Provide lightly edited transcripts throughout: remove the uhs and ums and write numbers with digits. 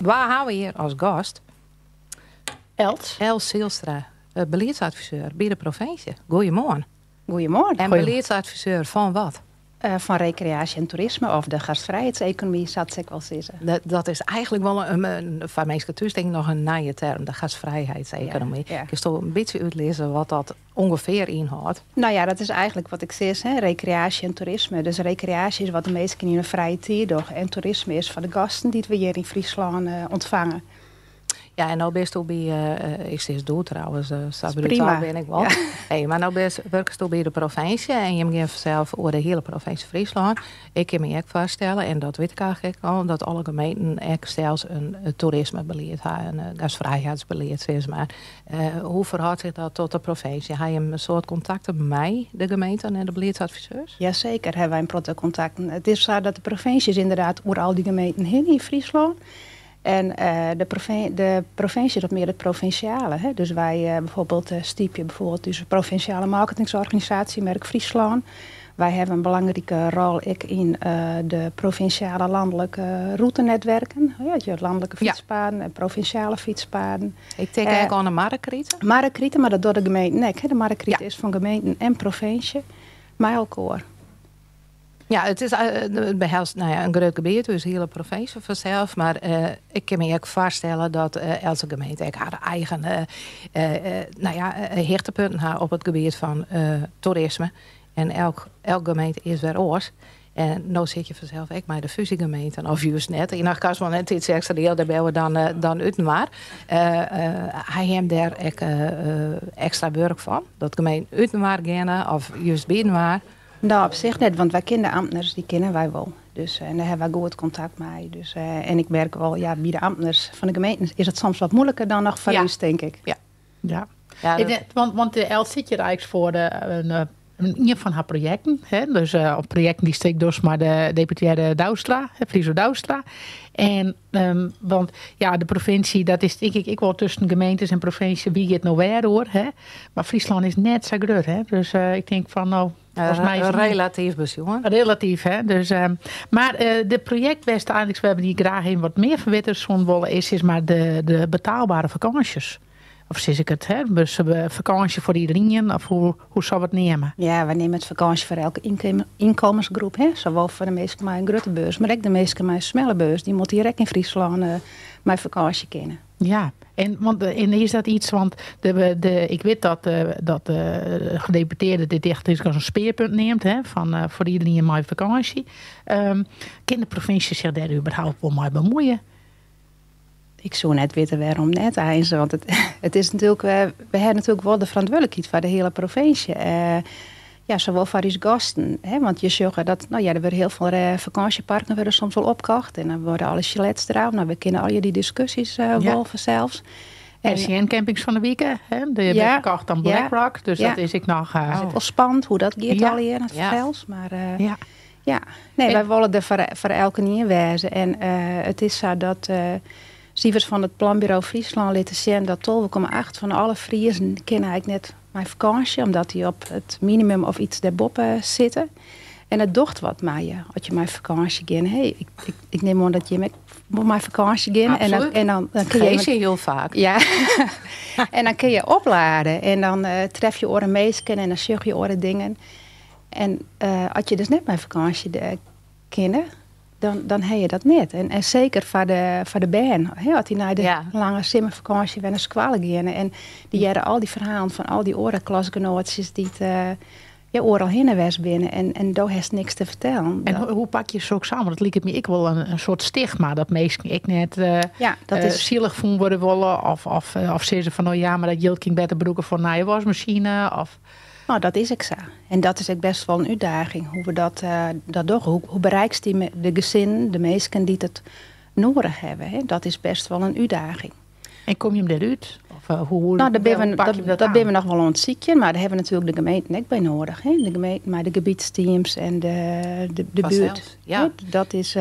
Wa hawwe we hjir as gast? Els. Els Zijlstra, beliedsadviseur by de provinsje. Goeiemoarn. Goeiemoarn. En beliedsadviseur fan wat? Fan rekreaasje en toerisme of de gastvrijheidsekonomy, sa't se ek wol sizze. Dat is eigentlik wol in, foar minsken thús tink ik noch in nije term, de gastvrijheidsekonomy. Ja. Kinsto in bytsje útlizze wat dat ûngefear ynhâldt? No ja, dat is eigentlik wat ik sis, hè, rekreaasje en toerisme. Dus rekreaasje is wat de minsken yn hun frije tiid dogge en toerisme is foar de gasten dy't we hjir yn Fryslân ûntfange. Ja, en no bisto by, ik sis do trouwens, sa Is brutaal prima. bin ik wol. Ja. Hey, mar no wurkest by de provinsje en jim gean fansels oer de hiele provinsje Fryslân. Ik kin my ek foarstelle, en dat wit ik eigentlik ek al, dat alle gemeenten ek sels in toerismebelied ha, in gastvrijheidsbelied, sis mar. Hoe ferhâldt sich dat tot de provinsje? Ha jim in soad kontakten mei de gemeenten en de beliedsadviseurs? Jaseker hawwe wy in protte kontakten. It is sa dat de provinsje is ynderdaad oer al dy gemeenten hinne yn Fryslân. En de provinsje is wat mear it provinsjale. Hè? Dus wy bijvoorbeeld stypje bijvoorbeeld ús provinsjale marketingsorganisaasje Merk Fryslân. Wy hawwe in belangrike rol ek yn de provinsjale lanlike rûtenetwerken. Ja, je lanlike fytspaden en provinsjale fytspaden. Ik tink ek oan de Marrekrite. Marrekrite, mar dat dogge de gemeenten ek. Hè? De Marrekrite is fan gemeenten en provinsje mei elkoar. Ja, it is, it behelst, no ja, in grut gebiet, dus hiele provinsje fansels. Mar ik kin my ek foarstelle dat eltse gemeente ek har eigen no ja, hichtepunten ha op it gebiet fan toerisme. En elk gemeente is wer oars. En no sit je fansels ek mei de fúzjegemeenten, of just net. Yn Achtkarspelen en Tytsjerksteradiel, dêr binne we dan útinoar. Ha jim dêr ek ekstra wurk fan? Dat gemeenten útinoar geane of just byinoar? No, op sich net, want wy kinne de amtners, dy kinne wy wol. Dus, en dêr hawwe wy goed kontakt mei. Dus, en ik merk wol, ja, by de amtners fan de gemeenten is it soms wat muoiliker dan noch foar ús, tink ik. Ja. Ja, dat Want de Els sit hjir eigentlik foar ien fan har projekten. Hè? Dus op projekten dy'tst ek dochst mei de deputearre Douwstra, hè, Friso Douwstra. En, want ja, de provinsje, dat is tink ik ek wol tusken gemeentes en provinsje, wie giet no wêr oer, hè? Mar Fryslân is net sa grut, hè? Dus ik tink fan no, volgens my is it Relatyf besjoen. Relatyf, hè? Dus, mar de projekt wêr'tst eigentlik, wêr we dy graach even wat mear fan witte soenen wolle, is sis mar de betaalbare fakânsjes. Of sis ik it, hè? Dus fakânsje foar iderien, of hoe soe we it neame? Ja, wy neame it fakânsje foar elke ynkommensgroep. Hè? Sawol foar de minsken mei in grutte beurs, mar ek de minsken mei in smelle beurs. Dy moatte hjir ek yn Fryslân mei fakânsje kinne. Ja, en, want, en is dat iets, want ik wit dat de gedeputeerde dit echt as in spearpunt neamt, hè, fan foar iderien mei fakânsje. Kin de provinsje sich dêr überhaupt wol mei bemuoie? Ik soe net witte wêrom net eins, want it is natuerlik, we hawwe natuerlik wol de ferantwurdlikheid foar de hiele provinsje. Ja, sawol foar ús gasten, hè, want je sjogge dat, no ja, der wurde hiel folle fakânsjeparken wurde soms wol opkocht en dan wurde alle chalets derôf. No, we kinne allegear dy diskusjes wol fansels. En RCN-campings fan de wike, hè, dy binne ferkocht oan BlackRock, dus dat is ek noch, It is wol spannend hoe dat giet allegear, dat fansels, mar, ja. Nee, wy wolle der foar elkenien wêze. En it is sa dat sifers fan it Planbureau Fryslân litte sjen dat 12,8 fan alle Friezen kinne eigentlik net mei fakânsje, omdat dy op it minimum of iets dêrboppe sitte. En it docht wat mei je as je mei fakânsje gean. Hey, ik nim oan dat jim ek wol mei fakânsje gean. En dan kun je Feestje hiel faak. Ja. En dan kun je oplade. En dan tref je oare minsken en dan sjoch je oare dingen. En as je dus net mei fakânsje kinne, dan ha je dat net. En seker foar de bern. Hè, as dy nei de lange simmerfakânsje wer nei skoalle geane. En dy hearre al dy ferhalen fan al dy oare klasgenoatsjes dy't oeral hinne west binne. En do hast niks te fertellen. En hoe pak je soks oan? Want it liket my ek wol in soart stigma dat minsken ek net, Ja, dat is sielich fûn wurde wolle. Of sizze fan, oh ja, mar dat jild kin ik better brûke foar in nije wasmasine. Of No, dat is ek sa. En dat is ek best wol in útdaging, hoe we dat dogge. Hoe bereikst dy de gesinnen, de minsken dy't it nedich hawwe? Hè? Dat is best wol in útdaging. En komme jim dêrút? Of hoe No, hoe pak je dat dat aan? binne we noch wol oan it sykjen, mar dêr hawwe we natuerlik de gemeenten ek by nedich. Hè? De gemeenten mei de gebietsteams en de Fansels, buert. ja. Hè? Dat is,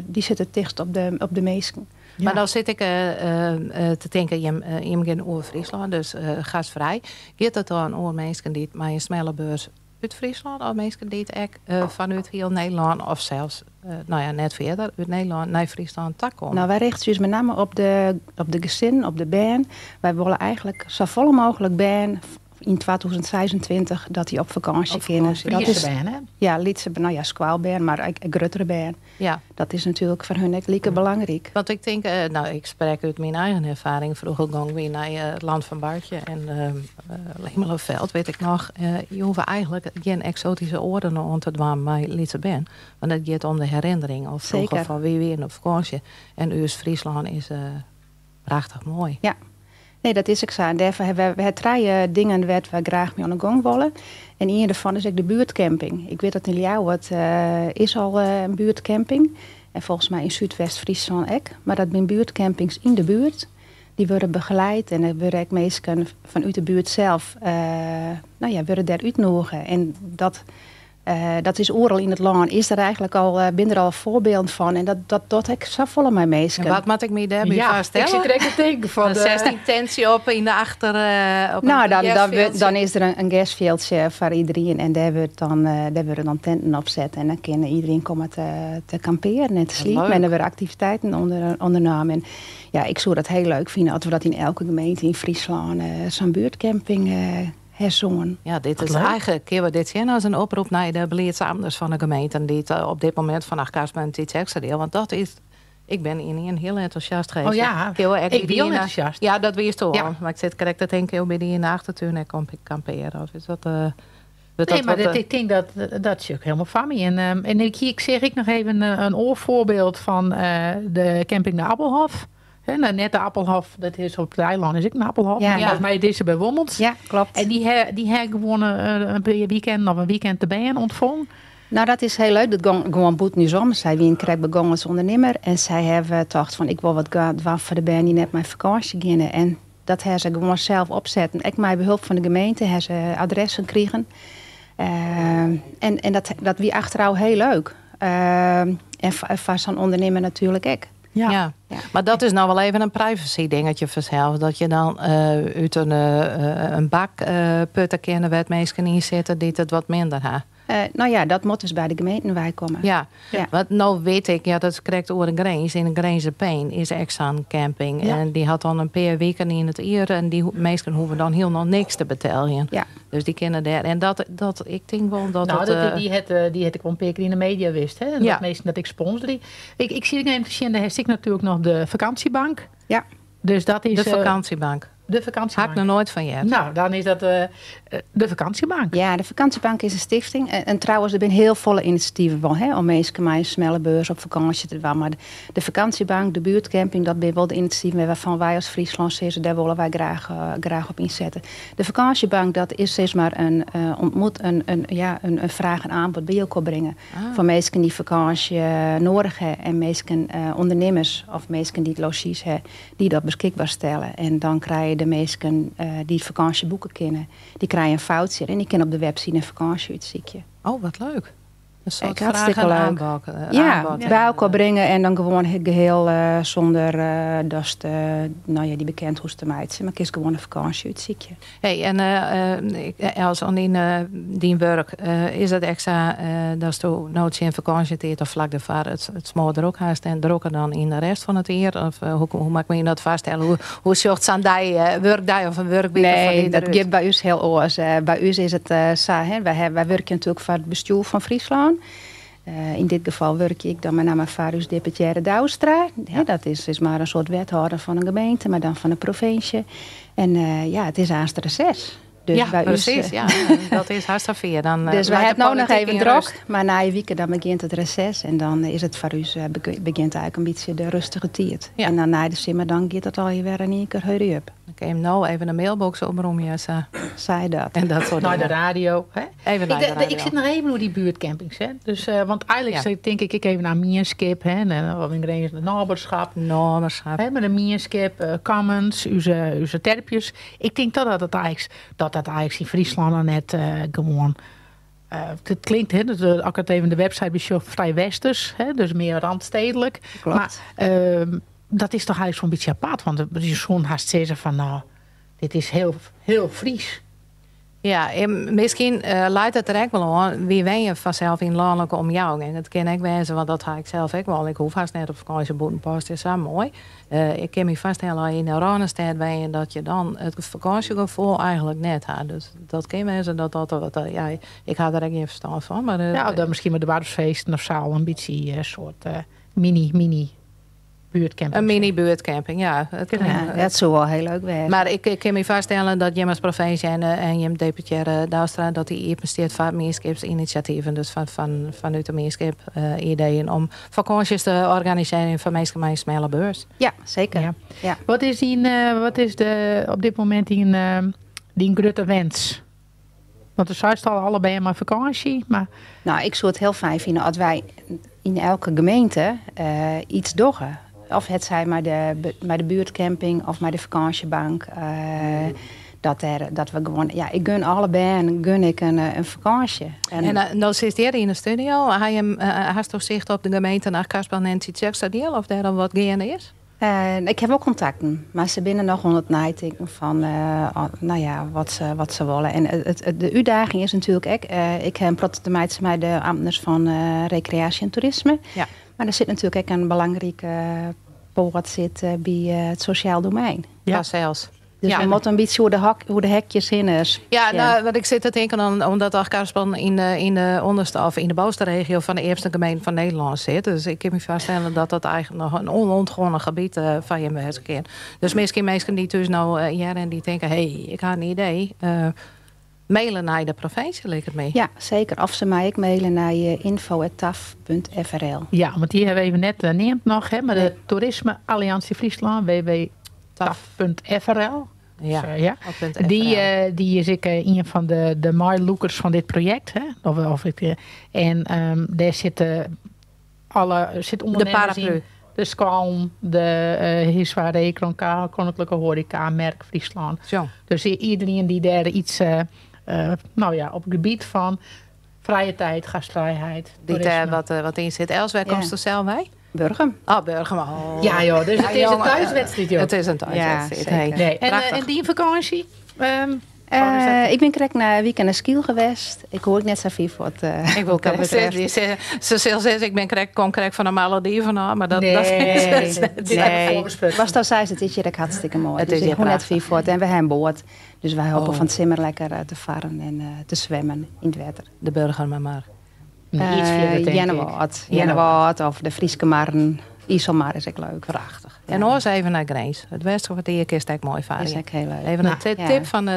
dy sitte it tichtst op de minsken. Mar dan sit ik te tinken, jim gean oer Fryslân, dus gastfrij. Giet it dan oer minsken dy't mei in smelle beurs út Fryslân of minsken dy't ek fanút hiel Nederlân of sels, no ja, net fierder, út Nederlân nei Fryslân ta komme? No, wy richtsje ús mei namme op de gesinnen, op de bern. Wy wolle eigentlik safolle mooglik bern yn 2026 dat dy op fakânsje kinne. Dat is bern, hè? Ja, lytse, no ja, skoalbern, mar ek gruttere bern. Dat is natuerlik foar harren ek like belangryk. Want ik tink, no, ik sprek út myn eigen erfaring. Froeger gongen wy nei it Land van Bartje en Lemelerveld, wit ik noch. Je hoege eigentlik gjin eksoatyske oarden oan te dwaan mei lytse bern. Want it giet om de herinnering. Of froeger fan wy wiene op fakânsje. En ús Fryslân is prachtich moai. Ja. Nee, dat is ek sa. En dêrfoar hawwe wy trije dingen wêr't wy graach mei oan de gong wolle. En ien dêrfan is ek de buertcamping. Ik wit dat yn Ljouwert is al in buertcamping. En folgens my yn Súdwest-Fryslân ek. Mar dat binne buertcampings yn de buert. Dy wurde begeleid en der wurde ek minsken fanút de buert sels, no ja, wurde dêr útnûge. En dat is oeral yn it lân, is der eigentlik al, binne der al foarbylden fan. En dat docht ek safolle mei minsken. En wat moat ik my dêrby Ja, foarstelle? ik sit krekt te tinken fan Dan setst dyn tintsje op yn de achter, op No, in dan gersfjildsje. Dan is der in gersfjildsje foar iderien. En dêr wurde dan tinten op set. En dan kin iderien komme te kampearjen en te sliepen. En der wurde aktiviteiten ûndernommen. En ja, ik soe dat hiel leuk fine as we dat yn elke gemeente yn Fryslân sa'n buertcamping ha soene. Ja, dit Wat is leuk. eigentlik, kinne we dit sjen as in oprop nei de beliedsamtners fan de gemeenten dy't op dit momint fan Achtkarspelen en Tytsjerksteradiel, want dat is, ik bin ynienen hiel entûsjast geweest. Oh ja, Kinne we ek ik by wie al dy yn de- entûsjast. Ja, dat wiest al. Ja. Mar ik sit krekt te tinken, by dy yn de achtertún ek kampearje. Of is dat, wurdt Nee, dat mar wat, dat, ik tink dat dat is ek hielendal foar my. En ik seach ek noch even in oar foarbyld fan de camping de Appelhof. Hè, no, net de Appelhof, dat is op it eilân is ek in Appelhof. Maar folgens my dizze by Wommels. Ja, kloppet. En dy ha gewoan in pear weekenden of in weekend de bern ûntfongen. No, dat is hiel leuk. Dat gong gewoan bûten ús om. Sy wiene krekt begûn as ûndernimmer. En sy hawwe tocht fan, ik wol wat dwaan foar de bern dy't net mei fakânsje geane. En dat hawwe se gewoan sels opsetten. Ek mei behulp fan de gemeente hawwe se adressen krigen. En dat wie achterôf hiel leuk. En foar sa'n ûndernimmer natuerlik ek. Ja. Mar dat is no wol even in privacy dingetje fansels. Dat je dan út in bak putte kinne wêr't minsken yn sitte dy't it wat minder ha. No ja, dat moat dus by de gemeenten weikomme. Want no wit ik, ja, dat is krekt oer de grins. Yn de Grinzer Pein is ek sa'n camping. En dy hat dan in pear wiken yn it jier. En dy minsken hoege dan hielendal niks te beteljen. Dus dy kinne dêr. En dat, ik tink wol dat No, het, dy hat ek wol in pear kear yn de media west. Hè? En dat minsken dat ek sponsorje. Ik sit even te sjen, dêr hast ek natuerlik noch de fakânsjebank. Dus dat is, De fakânsjebank. De fakânsjebank. Ha ik noch noait fan heard. No, dan is dat de fakânsjebank. Ja, de fakânsjebank is in stifting. En trouwens, der binne hiel folle inisjativen wol, hè, om minsken mei in smelle beurs op fakânsje te dwaan. Mar de fakânsjebank, de buertcamping, dat binne wol de inisjativen wêrfan wy as Fryslân sizze, dêr wolle wy graach op ynsette. De fakânsjebank, dat is sis mar in ontmoet, in, ja, in fraach en oanbod by elkoar bringe. Foar minsken dy't fakânsje nedich ha en minsken, ûndernimmers of minsken dy't lozjys ha, dy't dat beskikber stelle. En dan krije de minsken dy't fakânsje boeke kinne, dy krije in voucher en dy kinne op de webside in fakânsje útsykje. Oh, wat leuk. In soart Ek hartstikke fraach en leuk. aanbod, Ja, aanbod. by elkoar bringe en dan gewoan geheel sûnder datst no ja, dy bekend hoechst te meitsjen. Mar kinst gewoan in fakânsje útsykje. Hey, en Els, oan dyn wurk, is dat ek sa datsto no tsjin fakânsjetiid of flak dêrfoar it smoar drok hast en drokker dan yn de rest fan it jier? Of hoe moat ik my dat foarstelle? Hoe sjocht sa'n dei, wurkdei of in wurkwike fan Nee, dy dat derút? giet by ús hiel oars. By ús is it sa, hè, wy wurkje natuerlik foar it bestjoer fan Fryslân. Yn dit gefal wurkje ik dan mei namme foar ús deputearre Douwstra. Hè, dat is mar in soart wethâlder fan in gemeente, mar dan fan de provinsje. En ja, it is aanst reses. Dus Ja, by ús, precies, ja. Dat is hartstikke fier. Dan, Dus wy leit ha de no noch polityk even yn drok, rêst. mar nei in wike dan begjint it reses en dan is it foar ús begjint eigentlik in bytsje de rêstige tiid. En dan nei de simmer dan giet it alwer yn ien kear hurry up. Dan kin je him no even de mailbox opromje. Sa. Sei dat. En dat soart Nei de dingen. radio. Hè? Even nei de radio. Ik sit noch even oer dy buertcampings. Hè? Dus, want eigentlik tink ik even oan Mienskip. Hè? En wat in Grins, de Noaberskip. Noaberskip. Hè, mar de Mienskip, Commons, ús terpjes. Ik tink dat dat eigentlik yn Fryslân noch net gewoan. It klinkt, hè, dus, as ik it even de website besjoch, frij westers, hè, dus mear randstedelijk. Mar dat is dochs eigentlik sa'n bytsje apart, want je soene hast sizze fan, no, dit is hiel, hiel Frysk. Ja, en miskien leit it der ek wol oan. Wy wenje fansels yn lanlike omjouwing. En it kin ek wêze, want dat ha ik sels ek wol. Ik hoech hast net op fakânsje, Bûtenpost is sa moai. Ik kin my foarstelle as je yn de Rânestêd wenje, dat je dan it fakânsjegefoel eigentlik net ha. Dus dat kin wêze dat dat wat, ja, ik ha der ek gjin ferstân fan. Mar, Ja, of dan miskien mei doarpsfeesten of sa al in bytsje in soart mini, mini buertcamping. In mini buertcamping, ja. Het kan, ja, dat soe wol hiel leuk wêze. Mar ik kin my foarstelle dat jim as provinsje en jim deputearre Douwstra, dat dy iepen stiet foar mienskipsinisjativen. Dus fanút de mienskip ideeën om fakânsjes te organisearjen foar minsken mei in smelle beurs. Ja, seker. Ja. Ja. Wat is dyn, wat is de, op dit momint dyn, dyn grutte wens? Want do seist al, alle bern mei fakânsje, mar... Nou, ik soe it hiel fijn fine as wy yn elke gemeente iets dogge. Of het zij mei de buertcamping of mei de fakânsjebank. Dat der, dat we gewoan, ja, ik gun alle bern gun ik in fakânsje. En, en no sitst hjir yn de studio. Ha jim, hasto sicht op de gemeenten Achtkarspelen en Tytsjerksteradiel of dêr al wat geande is? Ik ha wol kontakten, mar se binne noch oan it neitinken fan nou ja, wat se wolle. En de útdaging is natuerlik ek, ik ha in protte te meitsjen mei de amtners fan rekreaasje en toerisme. Ja. Mar der sit natuerlik ek in belangrike poat sit by it sosjaal domein. Ja, sels. Dus we moatte in bytsje oer de hok, oer de hekjes hinne Ja, sjen. nou, want ik sit te tinken om, omdat Achtkarspelen yn de ûnderste of yn de bovenste regio fan de earmste gemeente fan Nederlân sit. Dus ik kin my foarstelle dat dat eigentlik noch in ûnûntgonnen gebiet foar jim wêze kin. Dus miskien minsken dy't thús no hearre en dy't tinke, hé, ik ha in idee. Mailen nei de provinsje liket my. Ja, seker. Of se mei ek mailen nei info@taf.frl. Ja, want dy hawwe we even net neamd noch, hè, mar de Toerisme Alliantie Fryslân, www.taf.frl. Ja, Dus, ja. op punt F R L. Die is ek ien fan de meilûkers fan dit projekt. Hè? Of, of ik en dêr sitte alle, sit De ûndernimmers paraplu. yn. De skoallen, de Hiswa, Recron, Koninklijke Horeca, Merk Fryslân. Zo. Dus iedereen die daar iets nou ja, op het gebied van vrije tijd, gastvrijheid, Die daar toerisme. wat in zit. Els, waar komst Ja. du zelf bij? Burgum. Oh, Burgum. Oh. Ja, joh, dus Ja, het is een jongen, thuiswedstrijd, joh. Het is een thuiswedstrijd. Ja, Hey. zeker. Nee. En Prachtig. die vakantie? Oh, is dat Ik ben correct naar weekend naar Skiel geweest. Ik hoor net zoveel voor het Ik wil wat dat correct betreft. zeggen, die zeggen, ze zullen zeggen, ik ben correct, kom correct van de Malediven af, maar Nee. dat is het net. Dit hebben we Nee. voorbesproken. Was dat zei ze, het is hier ook hartstikke mooi. Het Dus is ik hier hoor net prachtig. veel voor het. En we hebben boord. Dus wij hopen Oh. van het simmer lekker te varen en te zwemmen in het water. De burger maar maar. Nee, iets verder, denk ik. Jennewaard. Ja. Jennewaard of de Frieske Marren. IJsselmar is ook leuk. Prachtig. Ja. En oors even naar Grins. Het Westerkwartier is ook mooi varen. Is ook heel leuk. Even een Nou, ja.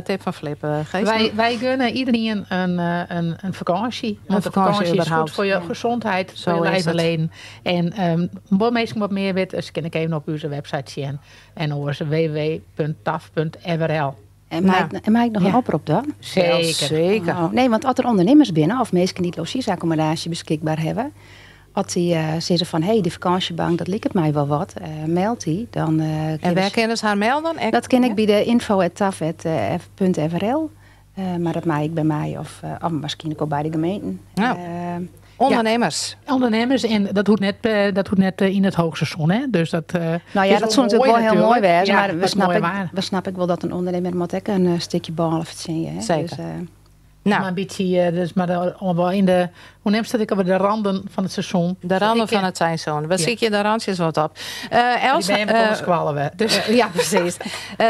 tip van Flip. Geest. Wij gunnen iedereen een vakantie. Want Een de vakantie vakantie is goed überhaupt. voor je gezondheid, Zo voor je is lijf het. alleen. En wat mensen wat meer weten, dus kan ik even op onze website zien. En hoor ze w w w punt taf punt f r l. En maak ik nog een oproep dan? Zeker. Zeker. Oh, nee, want als er ondernemers binnen of mensen die logiesaccommodatie beschikbaar hebben, als die zeggen van, hé, hey, die vakantiebank, dat lijkt mij wel wat, meld die. Dan En kunnen waar ze kunnen ze haar melden? Ek- Dat ken ik Ja? bij de info at taf at f punt f r l. Maar dat maak ik bij mij of misschien ook bij de gemeenten. Ondernemers. Ja. Ondernemers, en dat hoeft net in het hoogseizoen, hè? Dus dat Nou ja, is dat zou natuurlijk mooi wel heel mooi natuurlijk. wezen, Ja, maar dat is mooi waar. we snap ik wel dat een ondernemer moet ook een stukje bal verzinnen, hè? Zeker. Dus Maar een beetje, dus maar de, om wel in de, hoe neemt dat ik over de randen van het seizoen? De randen Ik, van het seizoen. We ja. zien je de randjes wat op. Els, Die ben je met ons kwallen we. Dus. Ja, precies.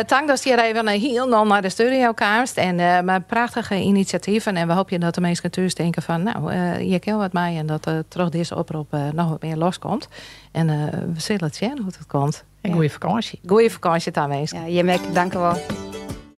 Dank dat je hier even heel nog naar de studio kwamst. En maar prachtige initiatieven. En we hopen dat de mensen thuis denken van, nou, je kent wat mij. En dat terug deze oproep nog wat meer loskomt. En we zullen het zien hoe het komt. En goeie vakantie. Goeie vakantie daarmee. Ja, je merkt, dank u wel.